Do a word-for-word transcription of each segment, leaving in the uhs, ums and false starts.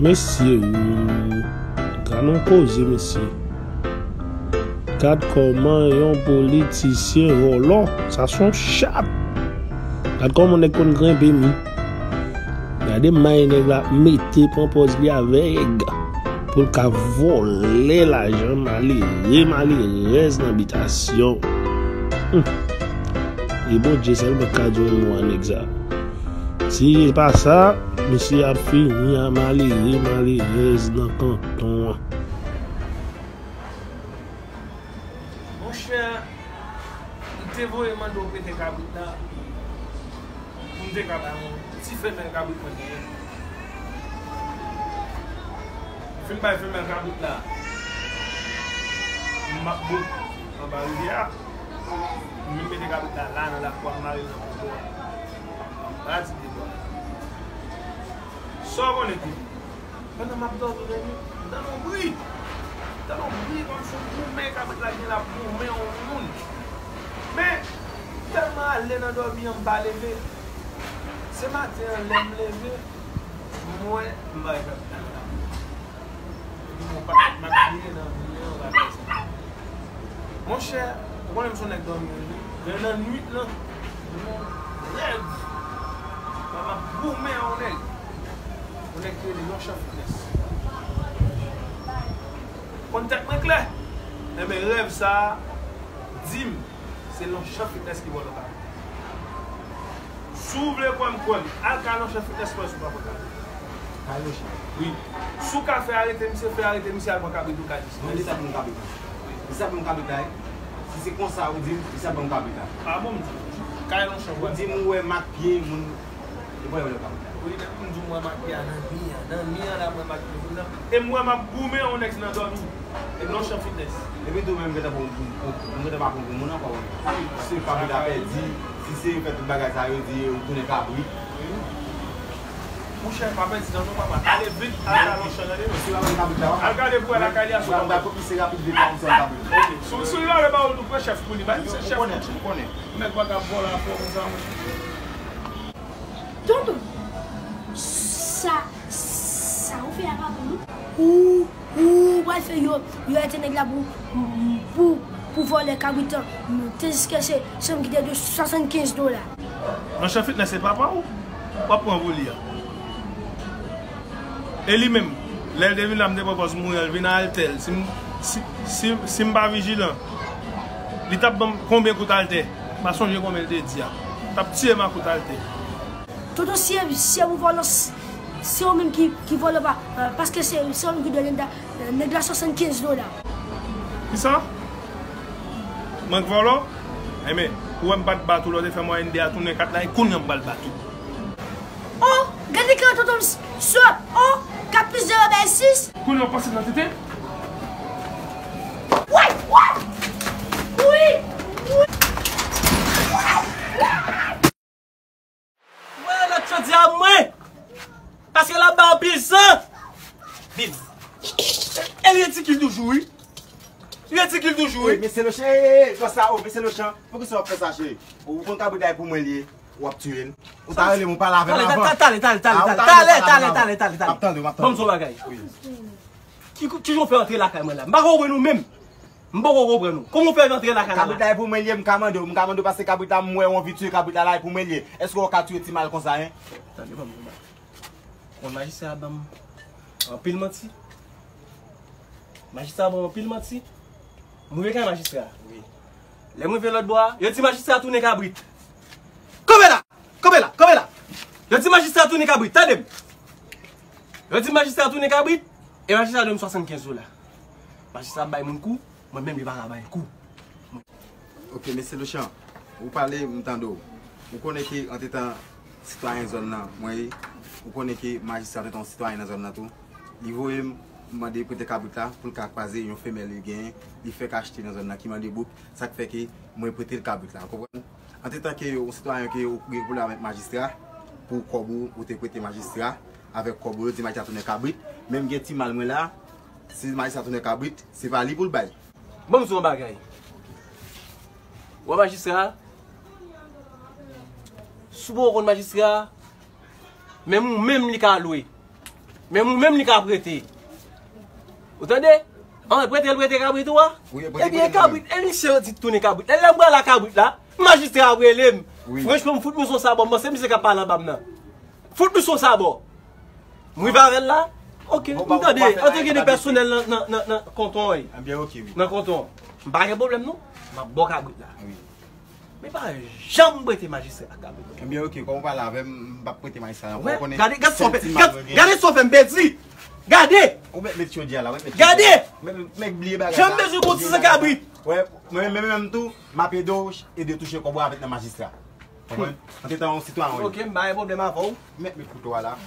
Mesye, o, gad yon koze, mesye. Gad kòman yon politisyen vòlò, sa se yon chat. Gad kòman nèg konn grenpe mi. Gade may nèg la mete pran pòz li avèg pou l ka vòlè lajan malere, malerèz nan bitasyon. Hum. E Bondye sèlman k ka di yon mo a nèg sa. Si e pa sa, misye ap fini a malere, malerèz nan kanton an. Monchè, m te voye mande w prete kabrit la pou m te ka bay yon ti femèl kabrit mwen genyen. M fin bay femèl kabrit la, m ap bout anba rivyè a. M vin mete kabrit la la nan lakou a, m mare l nan poto a. Anba ti pye bwa. Sa w konnen ki Pandan m ap dòmi nan nuit, m tande yon bri. M tande yon bri kòmsi yon goumen kabrit la gen l ap goumen yon moun. Men, m tèlman ale nan dòmi an, m pa leve. Se maten an, lè m leve, m wè m pa wè kabrit la nan lakou. Epi m wè yon pakèt mak pye nan mi an, bagay sa. Monchè, ou konnen m se yon nèg dòmi, wi. Men nan nuit lan, m gen yon rèv. M ap goumen yon nèg. Yon nèg ki rele Longchamp Fitness. Konn tèt mwen klè. Enben, rèv sa a di m se Longchamp Fitness ki vòlò kabrit. Si w vle kwè m, kwè m. Al kay Longchamp Fitness, kwè si w pa pran kabrit. Kay Longchamp? Wi. Si w ka fè arete misye, fè arete misye, al pran kabrit ou kay misye. Mande sa pou m kabrit la. Di sa pou m kabrit la, wi. Si se konsa ou di m, di sa pou m kabrit la. A bon, m di w. Kay Longchamp, ou di m ou wè mak pye moun. E bò yo lè kabrit la. Wi, depi m di w m wè mak pye a nan mi an. Nan mi an la m wè mak pye moun nan. E m wè m ap goumen yon nèg nan dòmi. Longchamp Fitness. Epi tou menm gentan pou, pou, pou, m gentan pa pran pou moun ankò. Si kabrit la pèdi, si se yo fè tout bagay sa yo di ou tounen kabrit. Monchè, pa pèdi tan non, papa. Ale vit, al nan Longchamp, tande non. Si w ap pran kabrit la, al gade pou wè lakay li a sou konbyen. Plis se rapid vit la, m se yon kabrit. Ok. Si w, si w lave ba ou tou, pran chèf pou li. Ba misye chèf. Ou konnen, ou konnen. Nèg pa ka vòlò afè w konsa, monchè. Tonton, sa, sa ou fè a pa pou nou? Ou, ou pral fè yo, yo arete nèg la pou, pou, pou vòlè kabrit lan. Tandiske se, se yon nonm ki te dwe swasannkenz dola. Longchamp Fitness se papa w, w ap pran pou li a. E li menm, lè l te vin la, m te pran pòz mouri an, l vin a altè l. Si m, si, si, si m pa vijilan, li t ap ban m konbyen kout altè? M pa sonje konbyen l te di a. T ap tiye m a kout altè. Tonton, si e, si e pou vòlò, s-, se ou menm ki, ki vòlò pa, paske se, se ou menm ki dwe nèg la, nèg la swasannkenz dola. Kisa? Mwen k vòlò? Enben, ou wè m pa t bat ou lè w te fè mwayèn de a tounen kat la, e kounye a m pral bat ou. Oh, gade ki tonton m s-, sòt. Oh, kat plis zewo bay sis. Kounye a w pase nan tete? Woy, woy! Wi! Wi! Mwen lòt jodi a mwen. Paske l ap ba anpil san. Viv. E l ridikil toujou, wi. Li ridikil toujou, wi. Mesye Lochan, e, e, e, konsa, o, mesye Lochan, poukisa w ap fè sa, cheri? Ou konn kabrit la e pou mwen li ye, w ap tiye l. Ou ta rele m, ou pale avè m avan. Talè, talè, talè, talè, talè, talè, talè, talè, talè. M ap tande, m ap tande. Ban m di w yon bagay. Wi. Ki, ki jan w fè antre lakay mwen la? M pa konprann ou menm. M poko konprann ou. Kòman w fè antre lakay la? Kabrit la e pou mwen li ye, m ka mande w, m ka mande w paske kabrit la, m wè yon vi tiye kabrit la, la e pou mwen li ye. Èske w ka tiye ti mal konsa, en? Tande, ban m di w yon bagay. Konn majistra a ban m anpil manti. Majistra a ban m anpil manti. M rive kay majistra a. Wi. Lè m rive lòt bò a, yo di majistra a tounen kabrit. Kanpe la! Kanpe la! Kanpe la! Yo di majistra a tounen kabrit, tande m! Yo di majistra a tounen kabrit, e majistra a dwe m swasannkenz dola. Majistra ap bay moun kou, mwen menm li pa ka bay kou. Ok, mesye Lochan, ou pale, m tande w. Ou konnen ke antretan sitwayen zòn nan, mwen ye, ou konnen ke majistra antretan yon sitwayen nan zòn nan tou. Li voye m mande prete kabrit la pou l ka kwaze yon femèl li genyen, li fèk achte nan zòn nan ki mande bouk, sa k fè ke mwen prete l kabrit la, ou konprann? Antretan ke yon sitwayen ke ou gen pwoblèm avèk majistra, pou kòb ou, ou te prete majistra, avèk kòb ou, yo di majistra tounen kabrit, menm gen ti mal mwen la, si majistra tounen kabrit, se pa li pou l bay. Ban m di w yon bagay. Ou wè majistra a? Si w poko konn majistra a, menm ou menm li ka lwe. Men ou menm li ka prete. Ou tande? An, prete l prete kabrit ou a? Wi, prete, ebyen, prete l kabrit, e misye yo di tounen kabrit. Lè m pral la kabrit la, majistra ap rele m. Wi. Franchman, m fout nou son sabò, m panse misye k ap pale anba m nan. Fout nou son sabò. M rive avè l la. Ok, m tande. Antre gen de pèsonèl nan, nan, nan, nan konton, wi. Ebyen, ok, wi. Nan konton. M pa gen pwoblèm, non. M ap ba w kabrit la. Wi. Men pa janm prete majistra ak kabrit. Ebyen, ok, kòm ou pale avè m, m p ap prete majistra ankò. Ou konnen gade, gade sa w fè, gade, gade sa w fè m pèdi. Gade! Ou mèt met jodi a la, ou mèt met jodi a. Gade! Mèt, mèt bliye bagay sa. Janm bezwen gon ti san kabrit. Wè, mwen menm, menm tou, m ap ede w, ede touche kòb ou avèk nan majistra. Konprann? Antretan, yon sitwayen. Ok, m pa gen pwoblèm avè w. Mèt met kouto a la.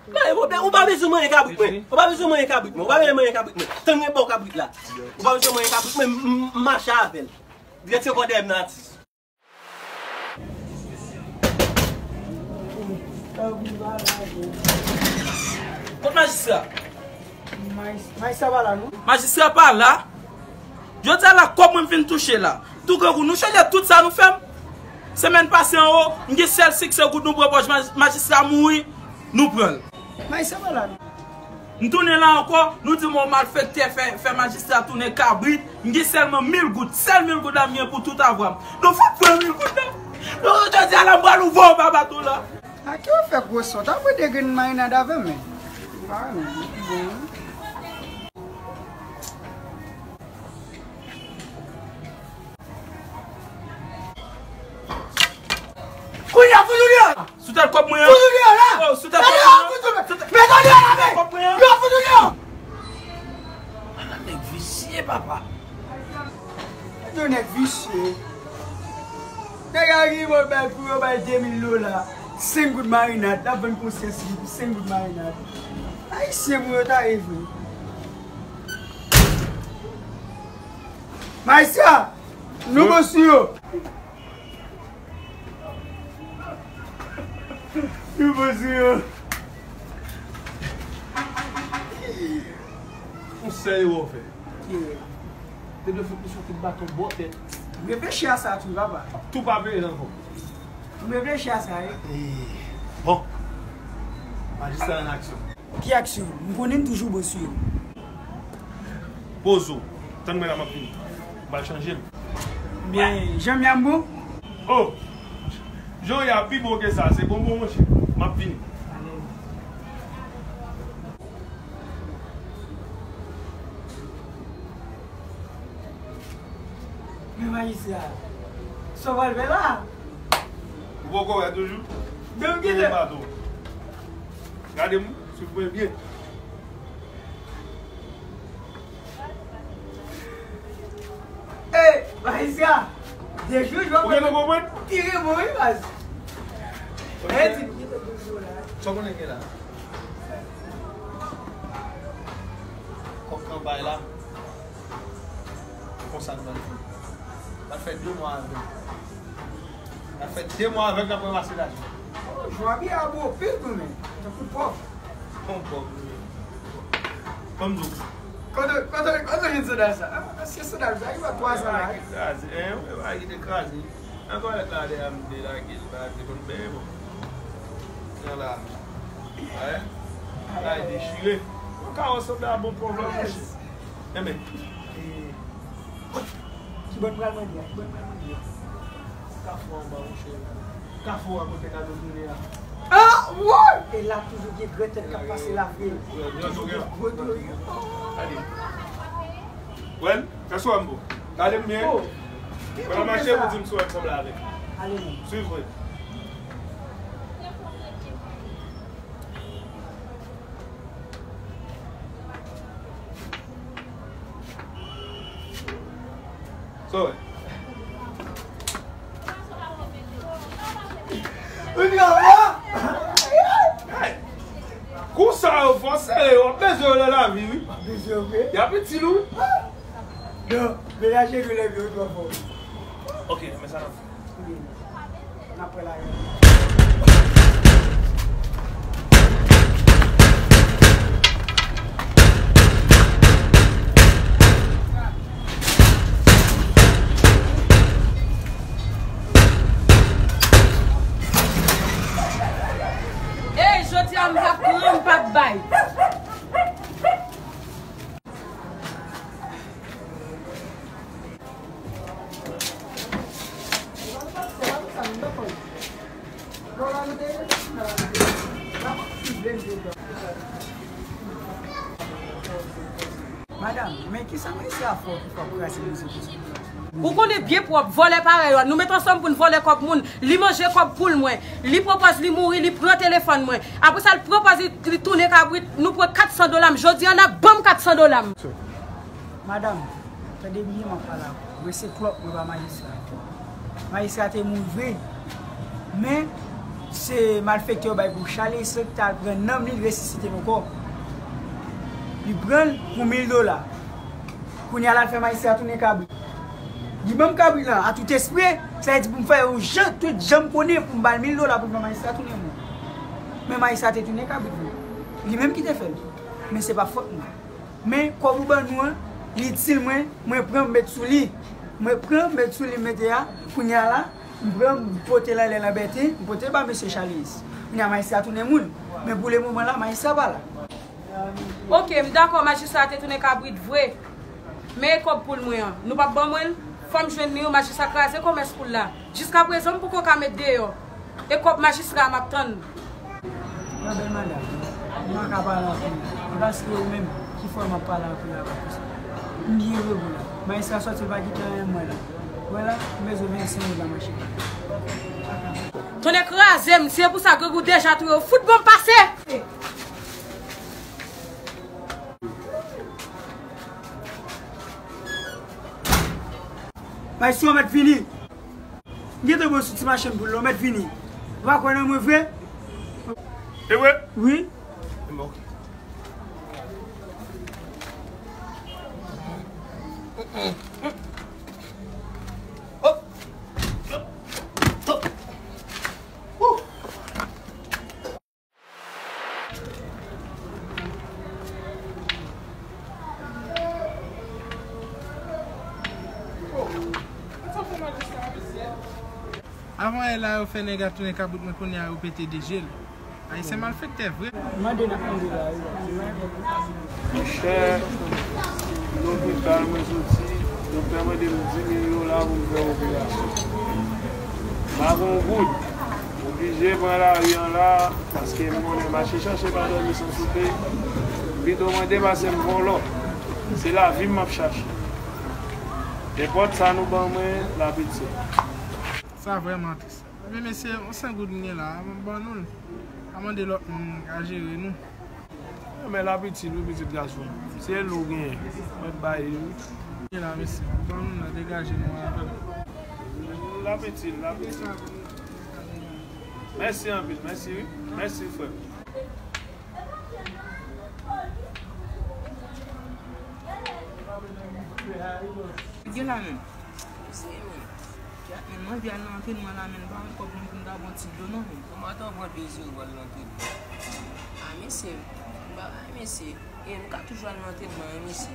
Mwen, ou, ou pa bezwen manyen kabrit mwen. Ou pa bezwen manyen kabrit mwen. Ou pa bezwen manyen kabrit mwen. Tann mwen ba w kabrit la. Ou pa bezwen manyen kabrit mwen, m, m, m mache avè l. Dirèksyon kò dèyè m nan atis. Kot majistra? Majis-, majistra pa la, non? Majistra pa la. Jodi a la, kòb mwen m fin touche la. Tou grangou, nou chanje tout sa nou fè m. Semèn pase anwo, m gen sèl sik se goud nou pran pòch maj-, majistra mouri, nou pran l. Majistra pa la, non. M tounen la ankò, nou di m yon malfektè fè, fè majistra tounen kabrit, m gen sèlman mil goud, sèl mil goud la m gen pou tout avwa m. Nou fèk pran mil goud la. Nou, jodi a la, m pral ouvè yon ba bato la. A ki w fè gwo sòt? Apre de grenn marinad avè m, men. Pa renmen, li bon. Kounye a, fout ou deyò! Sou tèt kòb mwen an. Fout ou deyò la! Oh, sou tèt kòb mwen an. Met ou deyò la, men! Kòb mwen an. Yo, fout ou deyò! Ala nèg visye, papa. Yo nèg visye. Nèg a rive bay pou yo bay de mil dola. Senk goud marinad. L ap vann konsyans li pou senk goud marinad. Ayisyen pou yo ta ye vre. Majistra, nou bon sou yo. Nou bon sou yo. Yon sèl erè w fè. Ki erè? Te dwe fout misye yon kout baton bò tèt. M reflechi a sa tou, papa. Tou pa peye l ankò. M reflechi a sa, wi. Bon. Majistra an aksyon. Ki aksyon? M konnen m toujou bon sou yo. Poze w. Tann mwen la, m ap vini. M pral chanje l. Byen, janm yam bon? Oh! Jan w ye a pi bon ke sa, se bonbon, monchè. M ap vini. Men majistra, sa w pral fè la? Ou poko wè toujou? Menm ki lè. Gade m, swiv mwen byen. Ey, majistra! De jou, jwa. Ou gentan konprann? Tire bon, wi, baz. Ey, di. Sa w konnen gen la? Kòb kanpay la. Konsa nou pral fè. Sa fè de mwa avè l. Sa fè de mwa avè l, n ap ranmase lajan. Oh, jwa byen a bon anpil tou, men. Tankou pòv. Bon, bon. Ban m di w. Kote, kote, kote w jwenn sandal sa? Ah, ansyen sandal sa, li pa twazan la. Kraze, hein, ou pa kite kraze. Nan twalèt la, dèyè a, m te lage l la, te konn benyen bon. Jan la. Wè. La, li dechire. Ou ka wè sandal bon pòv la, monchè. Enben. Ki bò n pral mande a? Ki bò n pral mande a? Kafou anba, monchè. Kafou a kote kado tounen a. Ah, woy! E la toujou gen grètèt k ap pase la vre. Toujou gen gwo dlo yo. Gade. Wè l? Kafou a m bon. Gade m byen. Wè l ap mache pou di m si w ansanm la avè l. Ale non. Swiv mwen. Sa w wè? Hey! Kou sa yo fò sere, w ap bezwen yo nan lavi, wi. W ap bezwen yo vre? Y ap itil ou. Non, menaje nou lè yo twò fò. Ok, men sa n ap fè. N ap wè la yo. Ey, jodi a m p ap pran, m p ap bay. Madanm, men kisa mesye a fè w ki fè w kraze mizik konsa? Ou konnen byen pwòp, vòlè parèy yo a. Nou met ansanm pou n vòlè kòb moun. Li manje kòb poul mwen. Li pran pòz li mouri, li pran telefòn mwen. Apre sa, li pran pòz li, li tounen kabrit. Nou pran kat san dola m. Jodi a, n ap ban m kat san dola m. Madanm, tande byen, m ap pale avè w. Mwen se Klòp, mwen pa majistra. Majistra te mouri vre. Men, se malfektè yo bay pou Charles ki t al pran nanm li, li resisite l ankò. Li pran l pou mil dola. Kounye a la, l fè majistra tounen kabrit. Li ban m kabrit lan, a tout espre, sa vle di pou m fè yon jan, tout jan m konnen pou m ba l mil dola pou l fè majistra tounen moun. Men majistra te tounen kabrit vre. Li menm ki te fè l. Men se pa fòt mwen. Men kòb ou ban nou an, li itil mwen, mwen pran m met sou li. Mwen pran m met sou li, m mete a, kounye a la, m pran m pote l anlè Lanbèten, m pote l ba mesye Charles. Kounye a majistra tounen moun. Men pou le moman la, majistra pa la. Ok, m dakò, majistra te tounen kabrit vre. Men e kòb poul mwen an. Nou p ap ban mwen l? Fò m jwenn li, wi, majistra kraze komès poul la. Jiskaprezan, m poko ka met deyò. E kòb majistra a m ap tann. Mwen bèl madanm, m pa ka pale anpil. E paske ou menm ki fè m ap pale anpil avè w konsa. M byen gwo la. Majistra sòti, l pa kite anyen mwen la. Wè la, m bezwen vennsenk dola mache. Tonnè kraze m, se pou sa grangou deja touye w. Fout bon pase! Majistra mèt vini. M gentan bon sou ti machann poul la, mèt vini. Ou pa kwè nan mwen vre? E vre? Wi. Bon. Avan yè la, yo fè nèg la tounen kabrit, men kounye a, yo pete de je l. Ayisyen malfektè vre. Mande n ap mande la, wi. Monchè, lopital mwen soti, doktè mande m dis mil dola pou m fè operasyon. M pa gen yon goud. M oblije pran lari an la, paske m konnen mache chache pa dòmi san soupe. Pito mwen depase m vòlò. Se lavi m m ap chache. Nenpòt sa nou ban mwen, l ap itil. Sa vrèman tris. Ebyen, mesye, yon san goud m gen la, m ban nou l. Pa mande lòt moun ka jere nou. Men l ap itil wi, pitit gason. Se l ou genyen. Mwen bay li wi. Gen la, mesye. Ban nou la, degaje nou avè l. L ap itil, l ap itil. Mèsi anpil, mèsi wi. Mèsi, frè m. Gen la menm. Kèt, men mande al nan antrenman la, men m pa wè kòb mwen pou m ta pran ti dlo non, men. Kòman w ap pran de zewo al nan antrenman? A, mesye, m pa bay mesye. E m ka toujou al nan antrenman, wi, mesye.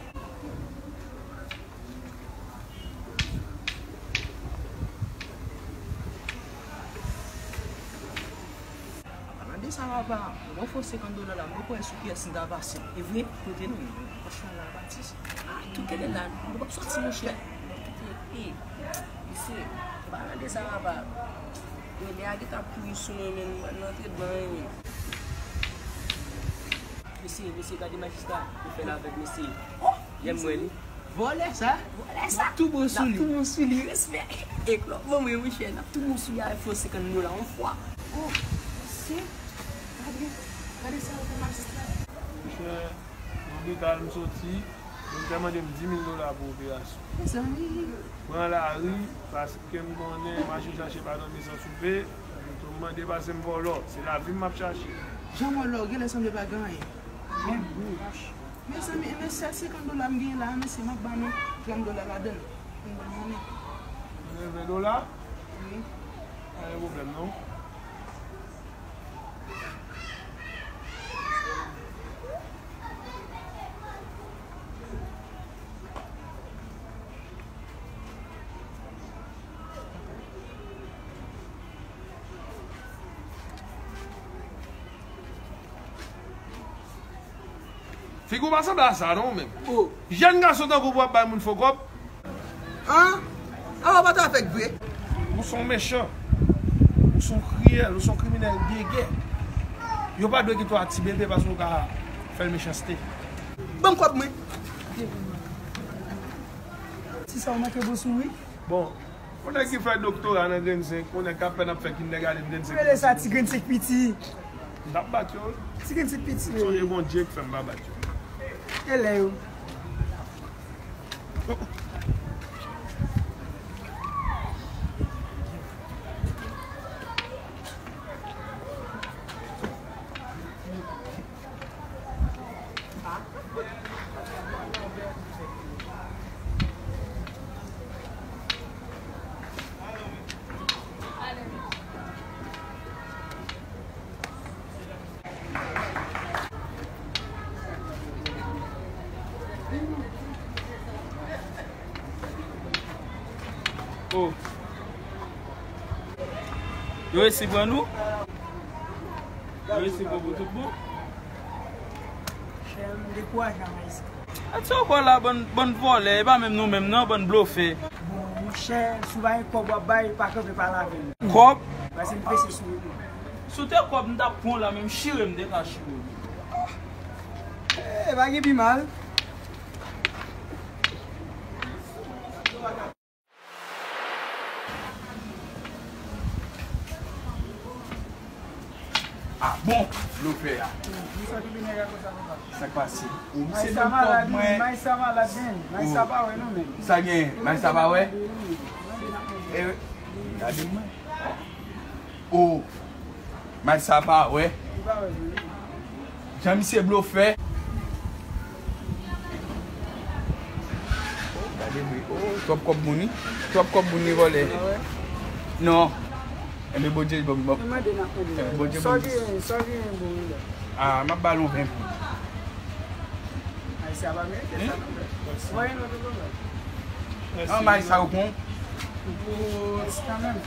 Palan de sa, papa, mwen fè senkant dola la, mwen kwè sou pyès m ta pase. E vre? Kote nou? Franchman, la, pati. Ah, tou kite la, nou p ap soti, monchè. Kite, e, mesye, palan de sa, papa. Yo, nèg la gentan ap kouri sou mwen, men, mwen rantre dedan, men. Mesye, mesye, gade majistra, yo fè l avèg, mesye. Oh! Lè m wè li. Vòlè sa? Vòlè sa? N ap tou bon sou li. N ap tou bon sou li, respè. E klòp, ban mwen, monchè, n ap tou bon sou li avèk fò senkant dola, yon fwa. Oh, mesye, gade, gade sa yo fè majistra. Monchè, lopital m soti, doktè mande m dis mil dola pou operasyon. Mezanmi. Pran lari, paske m konnen mache chache pa dòmi san soupe, m tou mande pase m vòlò. Se lavi m m ap chache. Jan vòlò, genlè sanble pa gen anyen. Men bouch. Mezanmi, e men sèl senkant dola m genyen la, mesye, m ap ba nou trant dola ladan l. Ann ban m monnen. Ven dola? Wi. Pa gen pwoblèm, non. Figi w pa sanble a sa non, ou menm. Oh. Jèn gason tankou w ap bay moun fo kòb. An? Awa w pa ta fèk vre. Ou se yon mechan. Ou se yon kriyèl, ou se yon kriminèl gègè. Yo pa dwe kite w ak ti bebe paske w ka fè l mechanste. Ban m kòb mwen. Ti sa w manke bon sou wi. Bon, yon nèg ki fè doktora nan grenn senk, yon nèg k apèn ap fè kindergarten grenn senk. Rele sa ti grenn senk piti. M t ap bat yo. Ti grenn senk piti. Sonje Bondye k fè m pa bat yo. E lè yo. Oh. Yo resi pran nou? Yo resi pran pou tout bon? Chè, m dekouraje a Maestro. Atò ankò la, bann, bann vòlè, e pa menm nou menm non, bann blofè. Bon, monchè, si w pa gen kòb w ap bay, pa kanpe pale avè m. Kòb? Paske m prese sou ou. Si w te kòb, m t ap pran w la, men m chire, m te ka chire w. E, pa gen pi mal. Ah bon, blofè a. Sa k pase? Ou misye ban m kòb mwen. Maestro malad, men. Maestro pa wè nou menm. Sa gen? Maestro pa wè? E, gade mwen. Oh. Maestro pa wè. Jan misye blofè. Oh, gade wi. Oh, twòp kòb moun wi. Twòp kòb moun li vòlè. Non. Enben Bondye ban m. Bondye ban m. Ah, m ap ba l yon ven pou. Maestro pa merite sa non. Voye nou tout. Non, Maestro ou pran. Pou kanmenm.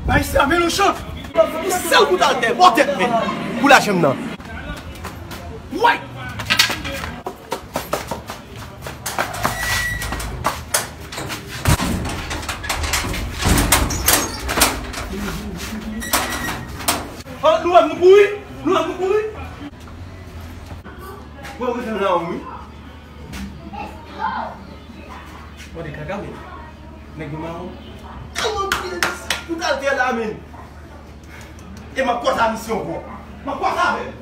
Maestro, men nou chan. Sèl kout atè, bò tèt mwen. Pou lajan m nan. Way! Oh, nou wè m, nou kouri. Nou wè m, nou kouri. Mwen, mwen, mwen, mwen, mwen. Mwen, de kaka, men. Nèg yo mawon. Kòman m fè pou ta te la, men? E m ap kwaze a misye ankò. M ap kwaze avè l.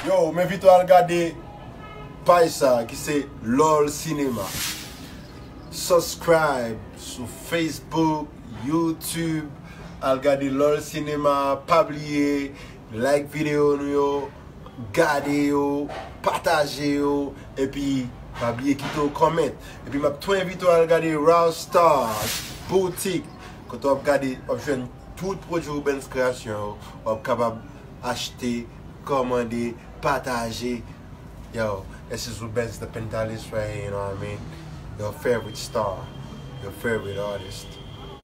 Yo, m envite w al gade paj sa ki se Lol Cinéma. Subscribe sou Facebook, YouTube, al gade Lol Cinéma, pa bliye like videyo nou yo, gade yo, pataje yo, epi pa bliye kite yon comment. Epi m ap tou envite w al gade Raw Star Boutique, kote w ap gade, w ap jwenn tout pwodui Rubens Création yo, w ap kapab achte, kòmande, pataje. Yo, this is Rubens the Pentalist right here, you know what I mean? Your favorite star, your favorite artist.